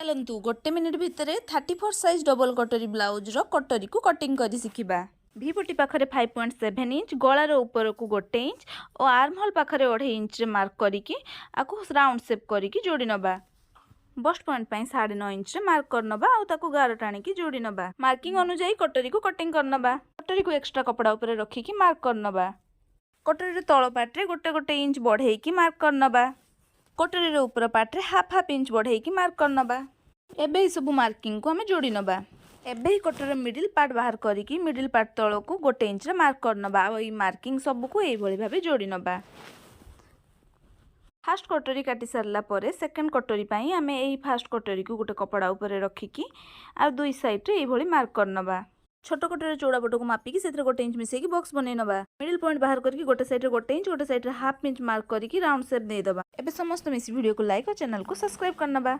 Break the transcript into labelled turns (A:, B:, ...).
A: ଚାଲନ୍ତୁ, ଗୋଟେ ମିନିଟ୍ ଭିତରେ 34 ସାଇଜ୍ ଡବଲ୍ କଟୋରୀ ବ୍ଲାଉଜ୍ର କଟୋରୀକୁ କଟିଂ କରି ଶିଖିବା। ଭି ପଟି ପାଖରେ 5.7 ଇଞ୍ଚ, ଗଳାର ଉପରକୁ 1 ଇଞ୍ଚ ଓ ଆର୍ମ ହୋଲ୍ ପାଖରେ 2.5 ଇଞ୍ଚରେ ମାର୍କ କରିକି ଆକୁ ରାଉଣ୍ଡ ସେପ୍ କରିକି ଯୋଡ଼ି ନେବା। ବଷ୍ଟ ପଏଣ୍ଟ ପାଇଁ 9.5 ଇଞ୍ଚରେ ମାର୍କ କରିନେବା ଆଉ ତାକୁ ଗାର ଟାଣିକି ଯୋଡ଼ି ନେବା। ମାର୍କିଂ ଅନୁଯାୟୀ କଟୋରୀକୁ କଟିଂ କରିନେବା। କଟୋରୀକୁ ଏକ୍ସଟ୍ରା କପଡ଼ା ଉପରେ ରଖିକି ମାର୍କ କରିନେବା। କଟୋରୀର ତଳ ପାର୍ଟରେ ଗୋଟେ ଗୋଟେ ଇଞ୍ଚ ବଢ଼େଇକି ମାର୍କ କରିନେବା। କଟୋରୀର ଉପର ପାର୍ଟରେ ହାଫ୍ ହାଫ୍ ଇଞ୍ଚ ବଢ଼େଇକି ମାର୍କ କରିନେବା। ଏବେ ଏସବୁ ମାର୍କିଂକୁ ଆମେ ଯୋଡ଼ି ନେବା। ଏବେ ଏହି କଟୋରୀର ମିଡ଼ିଲ୍ ପାର୍ଟ ବାହାର କରିକି ମିଡ଼ିଲ୍ ପାର୍ଟ ତଳକୁ 1 ଇଞ୍ଚରେ ମାର୍କ କରିନେବା ଆଉ ଏଇ ମାର୍କିଂ ସବୁକୁ ଏଇଭଳି ଭାବେ ଯୋଡ଼ି ନେବା। ଫାର୍ଷ୍ଟ କଟୋରୀ କାଟି ସାରିଲା ପରେ ସେକେଣ୍ଡ କଟୋରୀ ପାଇଁ ଆମେ ଏଇ ଫାର୍ଷ୍ଟ କଟୋରୀକୁ ଗୋଟେ କପଡ଼ା ଉପରେ ରଖିକି ଆଉ ଦୁଇ ସାଇଡ଼୍ରେ ଏଇଭଳି ମାର୍କ କରିନେବା। ଛୋଟ କଟୋରୀ ଚଉଡ଼ା ପଟକୁ ମାପିକି ସେଥିରେ 1 ଇଞ୍ଚ ମିଶେଇକି ବକ୍ସ ବନେଇ ନେବା। ମିଡ଼ିଲ୍ ପଏଣ୍ଟ ବାହାର କରିକି ଗୋଟେ ସାଇଡ଼୍ରେ 1 ଇଞ୍ଚ, ଗୋଟେ ସାଇଡ଼୍ରେ ହାଫ୍ ଇଞ୍ଚ ମାର୍କ କରିକି ରାଉଣ୍ଡ ସେପ୍ ଦେଇଦେବା। ଏବେ ସମସ୍ତେ ମିଶି ଭିଡ଼ିଓକୁ ଲାଇକ୍ ଓ ଚ୍ୟାନେଲକୁ ସବସ୍କ୍ରାଇବ୍ କରିନେବା।